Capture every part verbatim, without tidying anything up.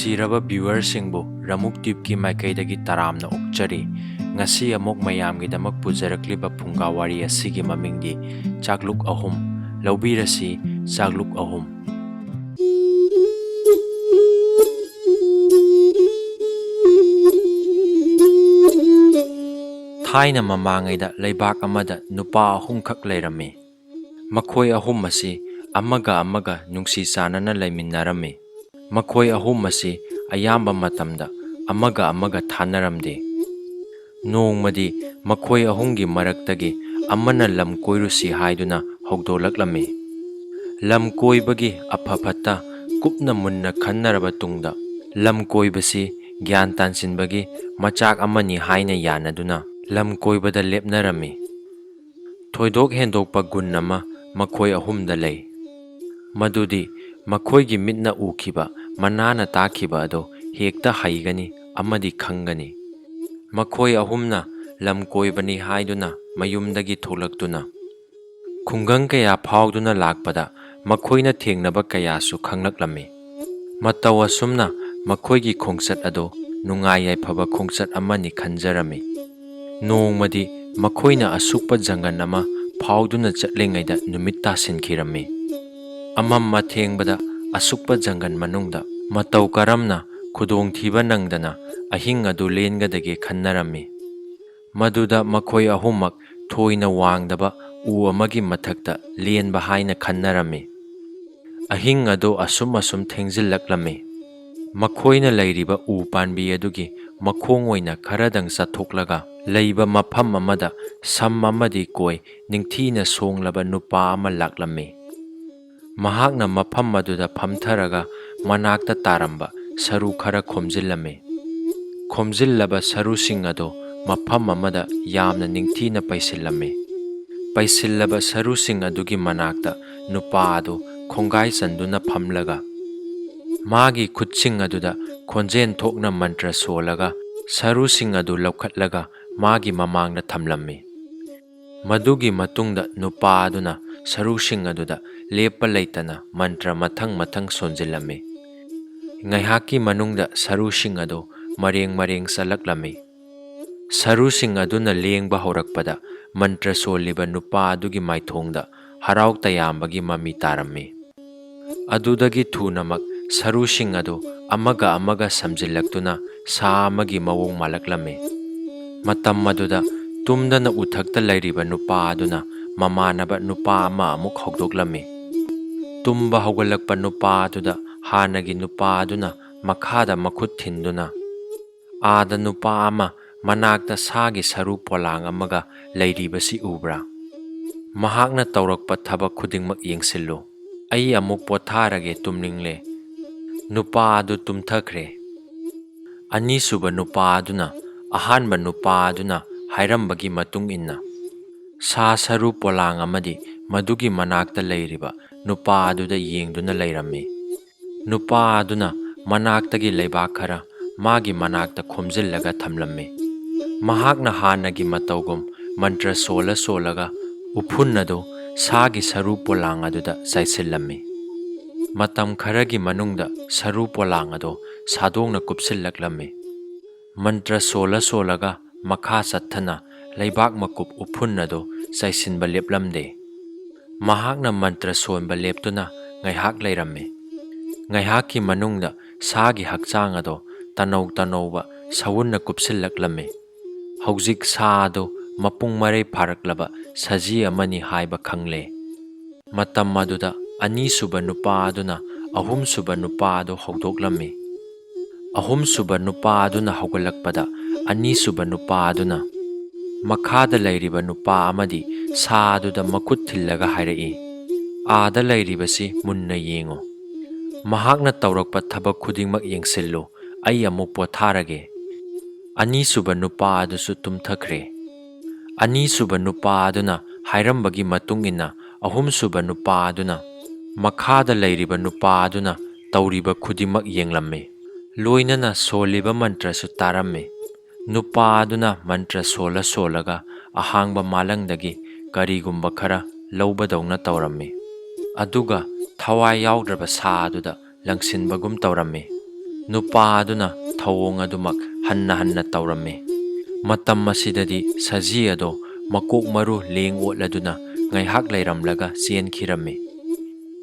ꯅꯨꯡꯁꯤꯔꯕ viewerꯁꯤꯡꯕꯨ ꯔꯃꯨꯛ ꯇ꯭ꯌꯨꯕꯀꯤ ꯃꯥꯏꯀꯩꯗꯒꯤ ꯇꯔꯥꯝꯅ ꯑꯣꯛꯆꯔꯤ꯫ ꯉꯁꯤ ꯑꯃꯨꯛ ꯃꯌꯥꯝꯒꯤꯗꯃꯛ ꯄꯨꯖꯔꯛꯂꯤꯕ ꯐꯨꯡꯒꯥ ꯋꯥꯔꯤ ꯑꯁꯤꯒꯤ ꯃꯃꯤꯡꯗꯤ ꯆꯥꯛꯂꯨꯛ ꯑꯍꯨꯝ꯫ ꯂꯧꯕꯤꯔꯁꯤ, ꯆꯥꯛꯂꯨꯛ ꯑꯍꯨꯝ꯫ ꯊꯥꯏꯅ ꯃꯃꯥꯡꯉꯩꯗ ꯂꯩꯕꯥꯛ ꯑꯃꯗ ꯅꯨꯄꯥ ꯑꯍꯨꯝꯈꯛ ꯂꯩꯔꯝꯃꯤ꯫ ꯃꯈꯣꯏ ꯑꯍꯨꯝ ꯑꯁꯤ ꯑꯃꯒ ꯑꯃꯒ ꯅꯨꯡꯁꯤ ꯆꯥꯟꯅꯅ ꯂꯩꯃꯤꯟꯅꯔꯝꯃꯤ꯫ ꯃꯈꯣꯏ ꯑꯍꯨꯝ ꯑꯁꯤ ꯑꯌꯥꯝꯕ ꯃꯇꯝꯗ ꯑꯃꯒ ꯑꯃꯒ ꯊꯥꯅꯔꯝꯗꯦ꯫ ꯅꯣꯡꯃꯗꯤ ꯃꯈꯣꯏ ꯑꯍꯨꯝꯒꯤ ꯃꯔꯛꯇꯒꯤ ꯑꯃꯅ ꯂꯝ ꯀꯣꯏꯔꯨꯁꯤ ꯍꯥꯏꯗꯨꯅ ꯍꯧꯗꯣꯛꯂꯛꯂꯝꯃꯤ꯫ ꯂꯝ ꯀꯣꯏꯕꯒꯤ ꯑꯐ ꯐꯠꯇ ꯀꯨꯞꯅ ꯃꯨꯟꯅ ꯈꯟꯅꯔꯕ ꯇꯨꯡꯗ, ꯂꯝ ꯀꯣꯏꯕꯁꯤ ꯒ꯭ꯌꯥꯟ ꯇꯥꯟꯁꯤꯟꯕꯒꯤ ꯃꯆꯥꯛ ꯑꯃꯅꯤ ꯍꯥꯏꯅ ꯌꯥꯅꯗꯨꯅ ꯂꯝ ꯀꯣꯏꯕꯗ ꯂꯦꯞꯅꯔꯝꯃꯤ꯫ ꯊꯣꯏꯗꯣꯛ ꯍꯦꯟꯗꯣꯛꯄ ꯒꯨꯟ ꯑꯃ ꯃꯈꯣꯏ ꯑꯍꯨꯝꯗ ꯂꯩ, ꯃꯗꯨꯗꯤ ꯃꯈꯣꯏꯒꯤ ꯃꯤꯠꯅ ꯎꯈꯤꯕ, ꯃꯅꯥꯅ ꯇꯥꯈꯤꯕ ꯑꯗꯨ ꯍꯦꯛꯇ ꯍꯩꯒꯅꯤ ꯑꯃꯗꯤ ꯈꯪꯒꯅꯤ꯫ ꯃꯈꯣꯏ ꯑꯍꯨꯝꯅ ꯂꯝ ꯀꯣꯏꯕꯅꯤ ꯍꯥꯏꯗꯨꯅ ꯃꯌꯨꯝꯗꯒꯤ ꯊꯣꯛꯂꯛꯇꯨꯅ, ꯈꯨꯡꯒꯪ ꯀꯌꯥ ꯐꯥꯎꯗꯨꯅ ꯂꯥꯛꯄꯗ ꯃꯈꯣꯏꯅ ꯊꯦꯡꯅꯕ ꯀꯌꯥꯁꯨ ꯈꯪꯂꯛꯂꯝꯃꯤ꯫ ꯃꯇꯧ ꯑꯁꯨꯝꯅ ꯃꯈꯣꯏꯒꯤ ꯈꯣꯡꯆꯠ ꯑꯗꯨ ꯅꯨꯡꯉꯥꯏ ꯌꯥꯏꯐꯕ ꯈꯣꯡꯆꯠ ꯑꯃꯅꯤ ꯈꯟꯖꯔꯝꯃꯤ꯫ ꯅꯣꯡꯃꯗꯤ ꯃꯈꯣꯏꯅ ꯑꯁꯨꯛꯄ ꯖꯪꯒꯜ ꯑꯃ ꯐꯥꯎꯗꯨꯅ ꯆꯠꯂꯤꯉꯩꯗ ꯅꯨꯃꯤꯠ ꯇꯥꯁꯤꯟꯈꯤꯔꯝꯃꯤ꯫ ꯑꯃꯝ ꯑꯊꯦꯡꯕꯗ ꯑꯁꯨꯛꯄ ꯖꯪꯒꯜ ꯃꯅꯨꯡꯗ ꯃꯇꯧ ꯀꯔꯝꯅ ꯈꯨꯗꯣꯡꯊꯤꯕ ꯅꯪꯗꯅ ꯑꯍꯤꯡ ꯑꯗꯨ ꯂꯦꯟꯒꯗꯒꯦ ꯈꯟꯅꯔꯝꯃꯤ꯫ ꯃꯗꯨꯗ ꯃꯈꯣꯏ ꯑꯍꯨꯝꯃꯛ ꯊꯣꯏꯅ ꯋꯥꯡꯗꯕ ꯎ ꯑꯃꯒꯤ ꯃꯊꯛꯇ ꯂꯦꯟꯕ ꯍꯥꯏꯅ ꯈꯟꯅꯔꯝꯃꯤ꯫ ꯑꯍꯤꯡ ꯑꯗꯨ ꯑꯁꯨꯝ ꯑꯁꯨꯝ ꯊꯦꯡꯖꯤꯜꯂꯛꯂꯝꯃꯤ꯫ ꯃꯈꯣꯏꯅ ꯂꯩꯔꯤꯕ ꯎ ꯄꯥꯟꯕꯤ ꯑꯗꯨꯒꯤ ꯃꯈꯣꯡ ꯑꯣꯏꯅ ꯈꯔꯗꯪ ꯆꯠꯊꯣꯛꯂꯒ ꯂꯩꯕ ꯃꯐꯝ ꯑꯃꯗ ꯁꯝ ꯑꯃꯗꯤ ꯀꯣꯏ ꯅꯤꯡꯊꯤꯅ ꯁꯣꯡꯂꯕ ꯅꯨꯄꯥ ꯑꯃ ꯂꯥꯛꯂꯝꯃꯤ꯫ ꯃꯍꯥꯛꯅ ꯃꯐꯝ ꯑꯗꯨꯗ ꯐꯝꯊꯔꯒ ꯃꯅꯥꯛꯇ ꯇꯥꯔꯝꯕ ꯁꯔꯨ ꯈꯔ ꯈꯣꯝꯖꯤꯜꯂꯝꯃꯤ꯫ ꯈꯣꯝꯖꯤꯜꯂꯕ ꯁꯔꯨꯁꯤꯡ ꯑꯗꯨ ꯃꯐꯝ ꯑꯃꯗ ꯌꯥꯝꯅ ꯅꯤꯡꯊꯤꯅ ꯄꯩꯁꯤꯜꯂꯝꯃꯤ꯫ ꯄꯩꯁꯤꯜꯂꯕ ꯁꯔꯨꯁꯤꯡ ꯑꯗꯨꯒꯤ ꯃꯅꯥꯛꯇ ꯅꯨꯄꯥ ꯑꯗꯨ ꯈꯣꯡꯒꯥꯏ ꯆꯟꯗꯨꯅ ꯐꯝꯂꯒ, ꯃꯥꯒꯤ ꯈꯨꯠꯁꯤꯡ ꯑꯗꯨꯗ ꯈꯣꯟꯖꯦꯜ ꯊꯣꯛꯅ ꯃꯟꯇ꯭ꯔ ꯁꯣꯜꯂꯒ, ꯁꯔꯨꯁꯤꯡ ꯑꯗꯨ ꯂꯧꯈꯠꯂꯒ ꯃꯥꯒꯤ ꯃꯃꯥꯡꯗ ꯊꯝꯂꯝꯃꯤ꯫ ꯃꯗꯨꯒꯤ ꯃꯇꯨꯡꯗ ꯅꯨꯄꯥ ꯑꯗꯨꯅ ꯁꯔꯨꯁꯤꯡ ꯑꯗꯨꯗ ꯂꯦꯞꯄ ꯂꯩꯇꯅ ꯃꯟꯇ꯭ꯔ ꯃꯊꯪ ꯃꯊꯪ ꯁꯣꯟꯖꯤꯜꯂꯝꯃꯤ꯫ ꯉꯥꯏꯍꯥꯛꯀꯤ ꯃꯅꯨꯡꯗ ꯁꯔꯨꯁꯤꯡ ꯑꯗꯨ ꯃꯔꯦꯡ ꯃꯔꯦꯡ ꯆꯠꯂꯛꯂꯝꯃꯤ꯫ ꯁꯔꯨꯁꯤꯡ ꯑꯗꯨꯅ ꯂꯦꯡꯕ ꯍꯧꯔꯛꯄꯗ ꯃꯟꯇ꯭ꯔ ꯁꯣꯜꯂꯤꯕ ꯅꯨꯄꯥ ꯑꯗꯨꯒꯤ ꯃꯥꯏꯊꯣꯡꯗ ꯍꯔꯥꯎ ꯇꯌꯥꯝꯕꯒꯤ ꯃꯃꯤ ꯇꯥꯔꯝꯃꯤ꯫ ꯑꯗꯨꯗꯒꯤ ꯊꯨꯅꯃꯛ ꯁꯔꯨꯁꯤꯡ ꯑꯗꯨ ꯑꯃꯒ ꯑꯃꯒ ꯁꯝꯖꯤꯜꯂꯛꯇꯨꯅ ꯁꯥ ꯑꯃꯒꯤ ꯃꯑꯣꯡ ꯃꯥꯜꯂꯛꯂꯝꯃꯤ꯫ ꯃꯇꯝ ꯑꯗꯨꯗ ꯇꯨꯝꯗꯅ ꯎꯊꯛꯇ ꯂꯩꯔꯤꯕ ꯅꯨꯄꯥ ꯑꯗꯨꯅ ꯃꯃꯥꯟꯅꯕ ꯅꯨꯄꯥ ꯑꯃ ꯑꯃꯨꯛ ꯍꯧꯗꯣꯛꯂꯝꯃꯤ꯫ ꯇꯨꯝꯕ ꯍꯧꯒꯠꯂꯛꯄ ꯅꯨꯄꯥ ꯑꯗꯨꯗ ꯍꯥꯟꯅꯒꯤ ꯅꯨꯄꯥ ꯑꯗꯨꯅ ꯃꯈꯥꯗ ꯃꯈꯨꯠ ꯊꯤꯟꯗꯨꯅ, "ꯑꯥꯗ ꯅꯨꯄꯥ ꯑꯃ ꯃꯅꯥꯛꯇ ꯁꯥꯒꯤ ꯁꯔꯨ ꯄꯣꯂꯥꯡ ꯑꯃꯒ ꯂꯩꯔꯤꯕꯁꯤ ꯎꯕ꯭ꯔꯥ? ꯃꯍꯥꯛꯅ ꯇꯧꯔꯛꯄ ꯊꯕꯛ ꯈꯨꯗꯤꯡꯃꯛ ꯌꯦꯡꯁꯤꯜꯂꯨ꯫ ꯑꯩ ꯑꯃꯨꯛ ꯄꯣꯊꯥꯔꯒꯦ, ꯇꯨꯝꯅꯤꯡꯂꯦ꯫" ꯅꯨꯄꯥ ꯑꯗꯨ ꯇꯨꯝꯊꯈ꯭ꯔꯦ꯫ ꯑꯅꯤꯁꯨꯕ ꯅꯨꯄꯥ ꯑꯗꯨꯅ ꯑꯍꯥꯟꯕ ꯅꯨꯄꯥ ꯑꯗꯨꯅ ꯍꯥꯏꯔꯝꯕꯒꯤ ꯃꯇꯨꯡ ꯏꯟꯅ ꯁꯥ ꯁꯔꯨ ꯄꯣꯂꯥꯡ ꯑꯃꯗꯤ ꯃꯗꯨꯒꯤ ꯃꯅꯥꯛꯇ ꯂꯩꯔꯤꯕ ꯅꯨꯄꯥ ꯑꯗꯨꯗ ꯌꯦꯡꯗꯨꯅ ꯂꯩꯔꯝꯃꯤ꯫ ꯅꯨꯄꯥ ꯑꯗꯨꯅ ꯃꯅꯥꯛꯇꯒꯤ ꯂꯩꯕꯥꯛ ꯈꯔ ꯃꯥꯒꯤ ꯃꯅꯥꯛꯇ ꯈꯣꯝꯖꯤꯜꯂꯒ ꯊꯝꯂꯝꯃꯤ꯫ ꯃꯍꯥꯛꯅ ꯍꯥꯟꯅꯒꯤ ꯃꯇꯧꯒꯨꯝ ꯃꯟꯇ꯭ꯔ ꯁꯣꯜꯂ ꯁꯣꯜꯂꯒ ꯎꯐꯨꯟ ꯑꯗꯨ ꯁꯥꯒꯤ ꯁꯔꯨ ꯄꯣꯂꯥꯡ ꯑꯗꯨꯗ ꯆꯥꯏꯁꯤꯜꯂꯝꯃꯤ꯫ ꯃꯇꯝ ꯈꯔꯒꯤ ꯃꯅꯨꯡꯗ ꯁꯔꯨ ꯄꯣꯂꯥꯡ ꯑꯗꯨ ꯁꯥꯗꯣꯡꯅ ꯀꯨꯞꯁꯤꯜꯂꯛꯂꯝꯃꯤ꯫ ꯃꯟꯇ꯭ꯔ ꯁꯣꯜꯂ ꯁꯣꯜꯂꯒ ꯃꯈꯥ ꯆꯠꯊꯅ ꯂꯩꯕꯥꯛ ꯃꯀꯨꯞ ꯎꯐꯨꯟ ꯑꯗꯨ ꯆꯥꯏꯁꯤꯟꯕ ꯂꯦꯞꯂꯝꯗꯦ꯫ ꯃꯍꯥꯛꯅ ꯃꯟꯇ꯭ꯔ ꯁꯣꯟꯕ ꯂꯦꯞꯇꯨꯅ ꯉꯥꯏꯍꯥꯛ ꯂꯩꯔꯝꯃꯤ꯫ ꯉꯥꯏꯍꯥꯛꯀꯤ ꯃꯅꯨꯡꯗ ꯁꯥꯒꯤ ꯍꯛꯆꯥꯡ ꯑꯗꯨ ꯇꯅꯧ ꯇꯅꯧꯕ ꯁꯎꯟꯅ ꯀꯨꯞꯁꯤꯜꯂꯛꯂꯝꯃꯤ꯫ ꯍꯧꯖꯤꯛ ꯁꯥ ꯑꯗꯨ ꯃꯄꯨꯡ ꯃꯔꯩ ꯐꯥꯔꯛꯂꯕ ꯁꯖꯤ ꯑꯃꯅꯤ ꯍꯥꯏꯕ ꯈꯪꯂꯦ꯫ ꯃꯇꯝ ꯑꯗꯨꯗ ꯑꯅꯤꯁꯨꯕ ꯅꯨꯄꯥ ꯑꯗꯨꯅ ꯑꯍꯨꯝꯁꯨꯕ ꯅꯨꯄꯥ ꯑꯗꯨ ꯍꯧꯗꯣꯛꯂꯝꯃꯤ꯫ ꯑꯍꯨꯝꯁꯨꯕ ꯅꯨꯄꯥ ꯑꯗꯨꯅ ꯍꯧꯒꯠꯂꯛꯄꯗ, ꯑꯅꯤꯁꯨꯕ ꯅꯨꯄꯥ ꯑꯗꯨꯅ ꯃꯈꯥꯗ ꯂꯩꯔꯤꯕ ꯅꯨꯄꯥ ꯑꯃꯗꯤ ꯁꯥ ꯑꯗꯨꯗ ꯃꯈꯨꯠ ꯊꯤꯜꯂꯒ ꯍꯥꯏꯔꯛꯏ, "ꯑꯥꯗ ꯂꯩꯔꯤꯕꯁꯤ ꯃꯨꯟꯅ ꯌꯦꯡꯉꯨ꯫ ꯃꯍꯥꯛꯅ ꯇꯧꯔꯛꯄ ꯊꯕꯛ ꯈꯨꯗꯤꯡꯃꯛ ꯌꯦꯡꯁꯤꯜꯂꯨ, ꯑꯩ ꯑꯃꯨꯛ ꯄꯣꯊꯥꯔꯒꯦ꯫" ꯑꯅꯤꯁꯨꯕ ꯅꯨꯄꯥ ꯑꯗꯨꯁꯨ ꯇꯨꯝꯊꯈ꯭ꯔꯦ꯫ ꯑꯅꯤꯁꯨꯕ ꯅꯨꯄꯥ ꯑꯗꯨꯅ ꯍꯥꯏꯔꯝꯕꯒꯤ ꯃꯇꯨꯡ ꯏꯟꯅ ꯑꯍꯨꯝꯁꯨꯕ ꯅꯨꯄꯥ ꯑꯗꯨꯅ ꯃꯈꯥꯗ ꯂꯩꯔꯤꯕ ꯅꯨꯄꯥ ꯑꯗꯨꯅ ꯇꯧꯔꯤꯕ ꯈꯨꯗꯤꯡꯃꯛ ꯌꯦꯡꯂꯝꯃꯤ꯫ ꯂꯣꯏꯅꯅ ꯁꯣꯜꯂꯤꯕ ꯃꯟꯇ꯭ꯔꯁꯨ ꯇꯥꯔꯝꯃꯤ꯫ ꯅꯨꯄꯥ ꯑꯗꯨꯅ ꯃꯟꯇ꯭ꯔ ꯁꯣꯜꯂ ꯁꯣꯜꯂꯒ ꯑꯍꯥꯡꯕ ꯃꯥꯂꯪꯗꯒꯤ ꯀꯔꯤꯒꯨꯝꯕ ꯈꯔ ꯂꯧꯕꯗꯧꯅ ꯇꯧꯔꯝꯃꯤ꯫ ꯑꯗꯨꯒ ꯊꯋꯥꯏ ꯌꯥꯎꯗ꯭ꯔꯕ ꯁꯥ ꯑꯗꯨꯗ ꯂꯪꯁꯤꯟꯕꯒꯨꯝ ꯇꯧꯔꯝꯃꯤ꯫ ꯅꯨꯄꯥ ꯑꯗꯨꯅ ꯊꯧꯑꯣꯡ ꯑꯗꯨꯃꯛ ꯍꯟꯅ ꯍꯟꯅ ꯇꯧꯔꯝꯃꯤ꯫ ꯃꯇꯝ ꯑꯁꯤꯗꯗꯤ ꯁꯖꯤ ꯑꯗꯣ ꯃꯀꯣꯛ ꯃꯔꯨ ꯂꯦꯡ ꯑꯣꯠꯂꯗꯨꯅ ꯉꯥꯏꯍꯥꯛ ꯂꯩꯔꯝꯂꯒ ꯆꯦꯟꯈꯤꯔꯝꯃꯤ꯫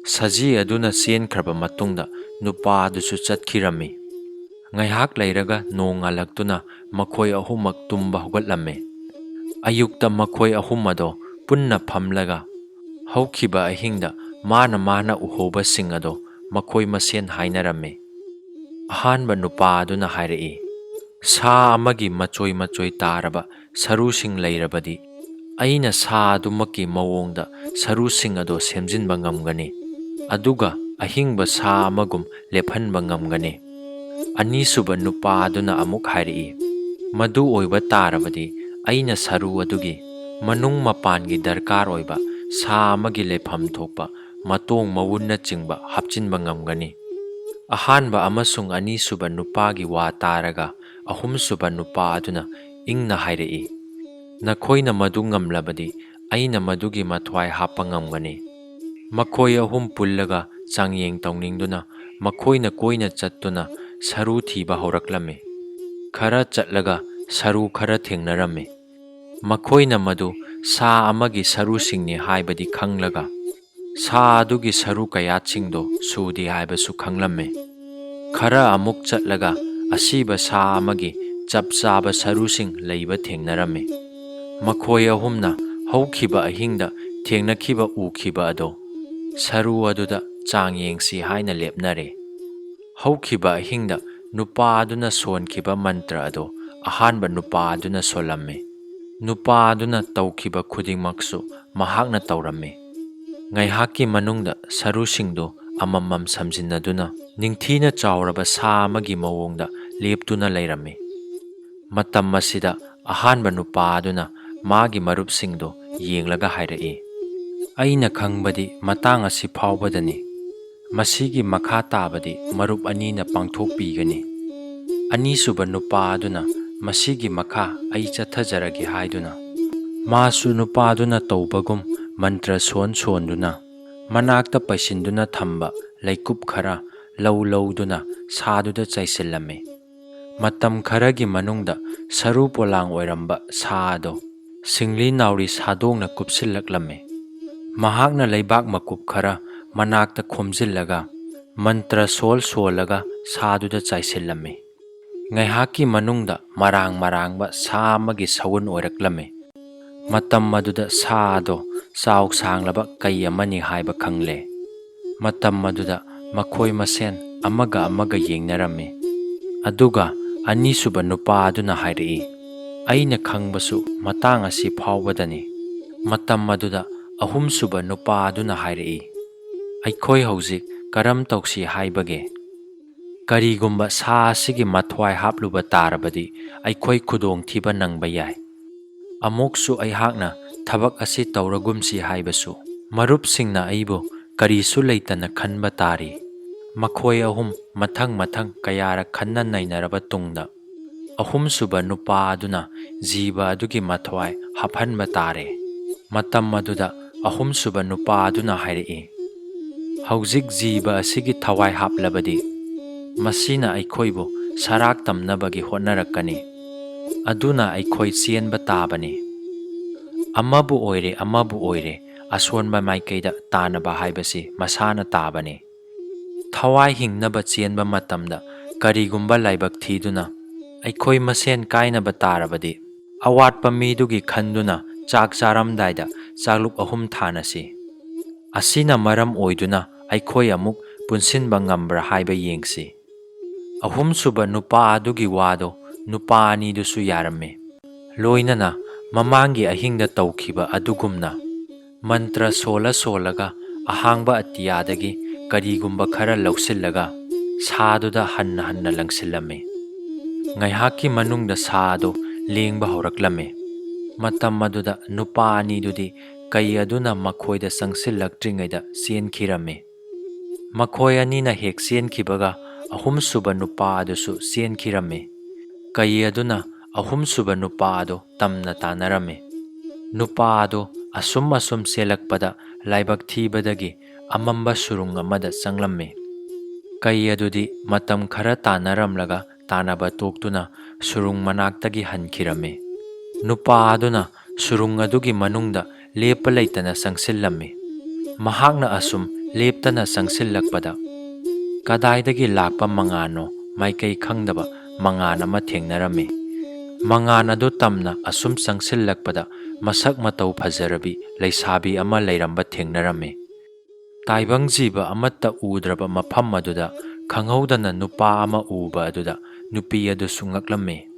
ꯁꯖꯤ ꯑꯗꯨꯅ ꯆꯦꯟꯈ꯭ꯔꯕ ꯃꯇꯨꯡꯗ ꯅꯨꯄꯥ ꯑꯗꯨꯁꯨ ꯆꯠꯈꯤꯔꯝꯃꯤ꯫ ꯉꯥꯏꯍꯥꯛ ꯂꯩꯔꯒ ꯅꯣꯡ ꯉꯥꯜꯂꯛꯇꯨꯅ ꯃꯈꯣꯏ ꯑꯍꯨꯝꯃꯛ ꯇꯨꯝꯕ ꯍꯧꯒꯠꯂꯝꯃꯤ꯫ ꯑꯌꯨꯛꯇ ꯃꯈꯣꯏ ꯑꯍꯨꯝ ꯑꯗꯣ ꯄꯨꯟꯅ ꯐꯝꯂꯒ ꯍꯧꯈꯤꯕ ꯑꯍꯤꯡꯗ ꯃꯥꯅ ꯃꯥꯅ ꯎꯍꯧꯕꯁꯤꯡ ꯑꯗꯣ ꯃꯈꯣꯏ ꯃꯁꯦꯟ ꯍꯥꯏꯅꯔꯝꯃꯤ꯫ ꯑꯍꯥꯟꯕ ꯅꯨꯄꯥ ꯑꯗꯨꯅ ꯍꯥꯏꯔꯛꯏ, "ꯁꯥ ꯑꯃꯒꯤ ꯃꯆꯣꯏ ꯃꯆꯣꯏ ꯇꯥꯔꯕ ꯁꯔꯨꯁꯤꯡ ꯂꯩꯔꯕꯗꯤ, ꯑꯩꯅ ꯁꯥ ꯑꯗꯨꯃꯛꯀꯤ ꯃꯑꯣꯡꯗ ꯁꯔꯨꯁꯤꯡ ꯑꯗꯣ ꯁꯦꯝꯖꯤꯟꯕ ꯉꯝꯒꯅꯤ, ꯑꯗꯨꯒ ꯑꯍꯤꯡꯕ ꯁꯥ ꯑꯃꯒꯨꯝ ꯂꯦꯞꯍꯟꯕ ꯉꯝꯒꯅꯤ꯫" ꯑꯅꯤꯁꯨꯕ ꯅꯨꯄꯥ ꯑꯗꯨꯅ ꯑꯃꯨꯛ ꯍꯥꯏꯔꯛꯏ, "ꯃꯗꯨ ꯑꯣꯏꯕ ꯇꯥꯔꯕꯗꯤ, ꯑꯩꯅ ꯁꯔꯨ ꯑꯗꯨꯒꯤ ꯃꯅꯨꯡ ꯃꯄꯥꯟꯒꯤ ꯗꯔꯀꯥꯔ ꯑꯣꯏꯕ ꯁꯥ ꯑꯃꯒꯤ ꯂꯩꯐꯝ ꯊꯣꯛꯄ ꯃꯇꯣꯡ ꯃꯎꯟꯅꯆꯤꯡꯕ ꯍꯥꯞꯆꯤꯟꯕ ꯉꯝꯒꯅꯤ꯫" ꯑꯍꯥꯟꯕ ꯑꯃꯁꯨꯡ ꯑꯅꯤꯁꯨꯕ ꯅꯨꯄꯥꯒꯤ ꯋꯥ ꯇꯥꯔꯒ, ꯑꯍꯨꯝꯁꯨꯕ ꯅꯨꯄꯥ ꯑꯗꯨꯅ ꯏꯪꯅ ꯍꯥꯏꯔꯛꯏ, "ꯅꯈꯣꯏꯅ ꯃꯗꯨ ꯉꯝꯂꯕꯗꯤ, ꯑꯩꯅ ꯃꯗꯨꯒꯤ ꯃꯊ꯭ꯋꯥꯏ ꯍꯥꯞꯄ ꯉꯝꯒꯅꯤ꯫" ꯃꯈꯣꯏ ꯑꯍꯨꯝ ꯄꯨꯜꯂꯒ ꯆꯥꯡꯌꯦꯡ ꯇꯧꯅꯤꯡꯗꯨꯅ ꯃꯈꯣꯏꯅ ꯀꯣꯏꯅ ꯆꯠꯇꯨꯅ ꯁꯔꯨ ꯊꯤꯕ ꯍꯧꯔꯛꯂꯝꯃꯤ꯫ ꯈꯔ ꯆꯠꯂꯒ ꯁꯔꯨ ꯈꯔ ꯊꯦꯡꯅꯔꯝꯃꯤ꯫ ꯃꯈꯣꯏꯅ ꯃꯗꯨ ꯁꯥ ꯑꯃꯒꯤ ꯁꯔꯨꯁꯤꯡꯅꯤ ꯍꯥꯏꯕꯗꯤ ꯈꯪꯂꯒ, ꯁꯥ ꯑꯗꯨꯒꯤ ꯁꯔꯨ ꯀꯌꯥꯠꯁꯤꯡꯗꯣ ꯁꯨꯗꯦ ꯍꯥꯏꯕꯁꯨ ꯈꯪꯂꯝꯃꯤ꯫ ꯈꯔ ꯑꯃꯨꯛ ꯆꯠꯂꯒ ꯑꯁꯤꯕ ꯁꯥ ꯑꯃꯒꯤ ꯆꯞ ꯆꯥꯕ ꯁꯔꯨꯁꯤꯡ ꯂꯩꯕ ꯊꯦꯡꯅꯔꯝꯃꯤ꯫ ꯃꯈꯣꯏ ꯑꯍꯨꯝꯅ ꯍꯧꯈꯤꯕ ꯑꯍꯤꯡꯗ ꯊꯦꯡꯅꯈꯤꯕ ꯎꯈꯤꯕ ꯑꯗꯣ ꯁꯔꯨ ꯑꯗꯨꯗ ꯆꯥꯡ ꯌꯦꯡꯁꯤ ꯍꯥꯏꯅ ꯂꯦꯞꯅꯔꯦ꯫ ꯍꯧꯈꯤꯕ ꯑꯍꯤꯡꯗ ꯅꯨꯄꯥ ꯑꯗꯨꯅ ꯁꯣꯟꯈꯤꯕ ꯃꯟꯇ꯭ꯔ ꯑꯗꯣ ꯑꯍꯥꯟꯕ ꯅꯨꯄꯥ ꯑꯗꯨꯅ ꯁꯣꯜꯂꯝꯃꯤ꯫ ꯅꯨꯄꯥ ꯑꯗꯨꯅ ꯇꯧꯈꯤꯕ ꯈꯨꯗꯤꯡꯃꯛꯁꯨ ꯃꯍꯥꯛꯅ ꯇꯧꯔꯝꯃꯤ꯫ ꯉꯥꯏꯍꯥꯛꯀꯤ ꯃꯅꯨꯡꯗ ꯁꯔꯨꯁꯤꯡꯗꯨ ꯑꯃꯃꯝ ꯁꯝꯖꯤꯟꯅꯗꯨꯅ ꯅꯤꯡꯊꯤꯅ ꯆꯥꯎꯔꯕ ꯁꯥ ꯑꯃꯒꯤ ꯃꯑꯣꯡꯗ ꯂꯦꯞꯇꯨꯅ ꯂꯩꯔꯝꯃꯤ꯫ ꯃꯇꯝ ꯑꯁꯤꯗ ꯑꯍꯥꯟꯕ ꯅꯨꯄꯥ ꯑꯗꯨꯅ ꯃꯥꯒꯤ ꯃꯔꯨꯞꯁꯤꯡꯗꯨ ꯌꯦꯡꯂꯒ ꯍꯥꯏꯔꯛꯏ, "ꯑꯩꯅ ꯈꯪꯕꯗꯤ ꯃꯇꯥꯡ ꯑꯁꯤ ꯐꯥꯎꯕꯗꯅꯤ꯫ ꯃꯁꯤꯒꯤ ꯃꯈꯥ ꯇꯥꯕꯗꯤ ꯃꯔꯨꯞ ꯑꯅꯤꯅ ꯄꯥꯡꯊꯣꯛꯄꯤꯒꯅꯤ꯫" ꯑꯅꯤꯁꯨꯕ ꯅꯨꯄꯥ ꯑꯗꯨꯅ, "ꯃꯁꯤꯒꯤ ꯃꯈꯥ ꯑꯩ ꯆꯠꯊꯖꯔꯒꯦ" ꯍꯥꯏꯗꯨꯅ, ꯃꯥꯁꯨ ꯅꯨꯄꯥꯗꯨꯅ ꯇꯧꯕꯒꯨꯝ ꯃꯟꯇ꯭ꯔ ꯁꯣꯟ ꯁꯣꯟꯗꯨꯅ ꯃꯅꯥꯛꯇ ꯄꯩꯁꯤꯟꯗꯨꯅ ꯊꯝꯕ ꯂꯩꯀꯨꯞ ꯈꯔ ꯂꯧ ꯂꯧꯗꯨꯅ ꯁꯥꯗꯨꯗ ꯆꯥꯏꯁꯤꯜꯂꯝꯃꯤ꯫ ꯃꯇꯝ ꯈꯔꯒꯤ ꯃꯅꯨꯡꯗ ꯁꯔꯨ ꯄꯣꯂꯥꯡ ꯑꯣꯏꯔꯝꯕ ꯁꯥ ꯑꯗꯣ ꯁꯤꯡꯂꯤ ꯅꯥꯎꯔꯤ ꯁꯥꯗꯣꯡꯅ ꯀꯨꯞꯁꯤꯜꯂꯛꯂꯝꯃꯤ꯫ ꯃꯍꯥꯛꯅ ꯂꯩꯕꯥꯛ ꯃꯀꯨꯞ ꯈꯔ ꯃꯅꯥꯛꯇ ꯈꯣꯝꯖꯤꯜꯂꯒ ꯃꯟꯇ꯭ꯔ ꯁꯣꯜ ꯁꯣꯜꯂꯒ ꯁꯥꯗꯨꯗ ꯆꯥꯏꯁꯤꯜꯂꯝꯃꯤ꯫ ꯉꯥꯏꯍꯥꯛꯀꯤ ꯃꯅꯨꯡꯗ ꯃꯔꯥꯡ ꯃꯔꯥꯡꯕ ꯁꯥ ꯑꯃꯒꯤ ꯁꯎꯟ ꯑꯣꯏꯔꯛꯂꯝꯃꯤ꯫ ꯃꯇꯝ ꯑꯗꯨꯗ ꯁꯥ ꯑꯗꯣ ꯆꯥꯎ ꯁꯥꯡꯂꯕ ꯀꯩ ꯑꯃꯅꯤ ꯍꯥꯏꯕ ꯈꯪꯂꯦ꯫ ꯃꯇꯝ ꯑꯗꯨꯗ ꯃꯈꯣꯏ ꯃꯁꯦꯟ ꯑꯃꯒ ꯑꯃꯒ ꯌꯦꯡꯅꯔꯝꯃꯤ꯫ ꯑꯗꯨꯒ ꯑꯅꯤꯁꯨꯕ ꯅꯨꯄꯥ ꯑꯗꯨꯅ ꯍꯥꯏꯔꯛꯏ, "ꯑꯩꯅ ꯈꯪꯕꯁꯨ ꯃꯇꯥꯡ ꯑꯁꯤ ꯐꯥꯎꯕꯗꯅꯤ꯫" ꯃꯇꯝ ꯑꯗꯨꯗ ꯑꯍꯨꯝꯁꯨꯕ ꯅꯨꯄꯥ ꯑꯗꯨꯅ ꯍꯥꯏꯔꯛꯏ, "ꯑꯩꯈꯣꯏ ꯍꯧꯖꯤꯛ ꯀꯔꯝ ꯇꯧꯁꯤ ꯍꯥꯏꯕꯒꯦ? ꯀꯔꯤꯒꯨꯝꯕ ꯁꯥ ꯑꯁꯤꯒꯤ ꯃꯊ꯭ꯋꯥꯏ ꯍꯥꯞꯂꯨꯕ ꯇꯥꯔꯕꯗꯤ ꯑꯩꯈꯣꯏ ꯈꯨꯗꯣꯡꯊꯤꯕ ꯅꯪꯕ ꯌꯥꯏ꯫ ꯑꯃꯨꯛꯁꯨ ꯑꯩꯍꯥꯛꯅ ꯊꯕꯛ ꯑꯁꯤ ꯇꯧꯔꯒꯨꯝꯁꯤ ꯍꯥꯏꯕꯁꯨ ꯃꯔꯨꯞꯁꯤꯡꯅ ꯑꯩꯕꯨ ꯀꯔꯤꯁꯨ ꯂꯩꯇꯅ ꯈꯟꯕ ꯇꯥꯔꯤ꯫" ꯃꯈꯣꯏ ꯑꯍꯨꯝ ꯃꯊꯪ ꯃꯊꯪ ꯀꯌꯥꯔꯛ ꯈꯟꯅ ꯅꯩꯅꯔꯕ ꯇꯨꯡꯗ, ꯑꯍꯨꯝꯁꯨꯕ ꯅꯨꯄꯥ ꯑꯗꯨꯅ ꯖꯤꯕ ꯑꯗꯨꯒꯤ ꯃꯊ꯭ꯋꯥꯏ ꯍꯥꯞꯍꯟꯕ ꯇꯥꯔꯦ꯫ ꯃꯇꯝ ꯑꯗꯨꯗ ꯑꯍꯨꯝꯁꯨꯕ ꯅꯨꯄꯥ ꯑꯗꯨꯅ ꯍꯥꯏꯔꯛꯏ, "ꯍꯧꯖꯤꯛ ꯖꯤꯕ ꯑꯁꯤꯒꯤ ꯊꯋꯥꯏ ꯍꯥꯞꯂꯕꯗꯤ, ꯃꯁꯤꯅ ꯑꯩꯈꯣꯏꯕꯨ ꯁꯔꯥꯛ ꯇꯝꯅꯕꯒꯤ ꯍꯣꯠꯅꯔꯛꯀꯅꯤ꯫ ꯑꯗꯨꯅ ꯑꯩꯈꯣꯏ ꯆꯦꯟꯕ ꯇꯥꯕꯅꯤ꯫ ꯑꯃꯕꯨ ꯑꯣꯏꯔꯦ, ꯑꯃꯕꯨ ꯑꯣꯏꯔꯦ, ꯑꯁꯣꯟꯕ ꯃꯥꯏꯀꯩꯗ ꯇꯥꯟꯅꯕ ꯍꯥꯏꯕꯁꯤ ꯃꯁꯥꯅ ꯇꯥꯕꯅꯤ꯫ ꯊꯋꯥꯏ ꯍꯤꯡꯅꯕ ꯆꯦꯟꯕ ꯃꯇꯝꯗ ꯀꯔꯤꯒꯨꯝꯕ ꯂꯥꯏꯕꯛ ꯊꯤꯗꯨꯅ ꯑꯩꯈꯣꯏ ꯃꯁꯦꯟ ꯀꯥꯏꯅꯕ ꯇꯥꯔꯕꯗꯤ, ꯑꯋꯥꯠꯄ ꯃꯤꯗꯨꯒꯤ ꯈꯟꯗꯨꯅ ꯆꯥꯛ ꯆꯥꯔꯝꯗꯥꯏꯗ ꯆꯥꯛꯂꯨꯛ ꯑꯍꯨꯝ ꯊꯥꯅꯁꯤ꯫ ꯑꯁꯤꯅ ꯃꯔꯝ ꯑꯣꯏꯗꯨꯅ ꯑꯩꯈꯣꯏ ꯑꯃꯨꯛ ꯄꯨꯟꯁꯤꯟꯕ ꯉꯝꯕ꯭ꯔꯥ ꯍꯥꯏꯕ ꯌꯦꯡꯁꯤ꯫" ꯑꯍꯨꯝꯁꯨꯕ ꯅꯨꯄꯥ ꯑꯗꯨꯒꯤ ꯋꯥꯗꯣ ꯅꯨꯄꯥ ꯑꯅꯤꯗꯨꯁꯨ ꯌꯥꯔꯝꯃꯤ꯫ ꯂꯣꯏꯅꯅ ꯃꯃꯥꯡꯒꯤ ꯑꯍꯤꯡꯗ ꯇꯧꯈꯤꯕ ꯑꯗꯨꯒꯨꯝꯅ ꯃꯟꯇ꯭ꯔ ꯁꯣꯜꯂ ꯁꯣꯜꯂꯒ ꯑꯍꯥꯡꯕ ꯑꯇꯤꯌꯥꯗꯒꯤ ꯀꯔꯤꯒꯨꯝꯕ ꯈꯔ ꯂꯧꯁꯤꯜꯂꯒ ꯁꯥꯗꯨꯗ ꯍꯟꯅ ꯍꯟꯅ ꯂꯪꯁꯤꯜꯂꯝꯃꯤ꯫ ꯉꯥꯏꯍꯥꯛꯀꯤ ꯃꯅꯨꯡꯗ ꯁꯥ ꯑꯗꯨ ꯂꯦꯡꯕ ꯍꯧꯔꯛꯂꯝꯃꯤ꯫ ꯃꯇꯝ ꯑꯗꯨꯗ ꯅꯨꯄꯥ ꯑꯅꯤꯗꯨꯗꯤ ꯀꯩ ꯑꯗꯨꯅ ꯃꯈꯣꯏꯗ ꯆꯪꯁꯤꯜꯂꯛꯇ꯭ꯔꯤꯉꯩꯗ ꯆꯦꯟꯈꯤꯔꯝꯃꯤ꯫ ꯃꯈꯣꯏ ꯑꯅꯤꯅ ꯍꯦꯛ ꯆꯦꯟꯈꯤꯕꯒ ꯑꯍꯨꯝꯁꯨꯕ ꯅꯨꯄꯥ ꯑꯗꯨꯁꯨ ꯆꯦꯟꯈꯤꯔꯝꯃꯤ꯫ ꯀꯩ ꯑꯗꯨꯅ ꯑꯍꯨꯝꯁꯨꯕ ꯅꯨꯄꯥ ꯑꯗꯨ ꯇꯝꯅ ꯇꯥꯟꯅꯔꯝꯃꯤ꯫ ꯅꯨꯄꯥ ꯑꯗꯨ ꯑꯁꯨꯝ ꯑꯁꯨꯝ ꯆꯦꯜꯂꯛꯄꯗ ꯂꯥꯏꯕꯛ ꯊꯤꯕꯗꯒꯤ ꯑꯃꯝꯕ ꯁꯨꯔꯨꯡ ꯑꯃꯗ ꯆꯪꯂꯝꯃꯤ꯫ ꯀꯩ ꯑꯗꯨꯗꯤ ꯃꯇꯝ ꯈꯔ ꯇꯥꯟꯅꯔꯝꯂꯒ ꯇꯥꯟꯅꯕ ꯇꯣꯛꯇꯨꯅ ꯁꯨꯔꯨꯡ ꯃꯅꯥꯛꯇꯒꯤ ꯍꯟꯈꯤꯔꯝꯃꯤ꯫ ꯅꯨꯄꯥ ꯑꯗꯨꯅ ꯁꯨꯔꯨꯡ ꯑꯗꯨꯒꯤ ꯃꯅꯨꯡꯗ ꯂꯦꯞꯄ ꯂꯩꯇꯅ ꯆꯪꯁꯤꯜꯂꯝꯃꯤ꯫ ꯃꯍꯥꯛꯅ ꯑꯁꯨꯝ ꯂꯦꯞꯇꯅ ꯆꯪꯁꯤꯜꯂꯛꯄꯗ, ꯀꯗꯥꯏꯗꯒꯤ ꯂꯥꯛꯄ ꯃꯉꯥꯜꯅꯣ ꯃꯥꯏꯀꯩ ꯈꯪꯗꯕ ꯃꯉꯥꯜ ꯑꯃ ꯊꯦꯡꯅꯔꯝꯃꯤ꯫ ꯃꯉꯥꯜ ꯑꯗꯨ ꯇꯝꯅ ꯑꯁꯨꯝ ꯆꯪꯁꯤꯜꯂꯛꯄꯗ, ꯃꯁꯛ ꯃꯇꯧ ꯐꯖꯔꯕꯤ ꯂꯩꯁꯥꯕꯤ ꯑꯃ ꯂꯩꯔꯝꯕ ꯊꯦꯡꯅꯔꯝꯃꯤ꯫ ꯇꯥꯏꯕꯪ ꯖꯤꯕ ꯑꯃꯠꯇ ꯎꯗ꯭ꯔꯕ ꯃꯐꯝ ꯑꯗꯨꯗ ꯈꯪꯍꯧꯗꯅ ꯅꯨꯄꯥ ꯑꯃ ꯎꯕ ꯑꯗꯨꯗ ꯅꯨꯄꯤ ꯑꯗꯨꯁꯨ ꯉꯛꯂꯝꯃꯤ꯫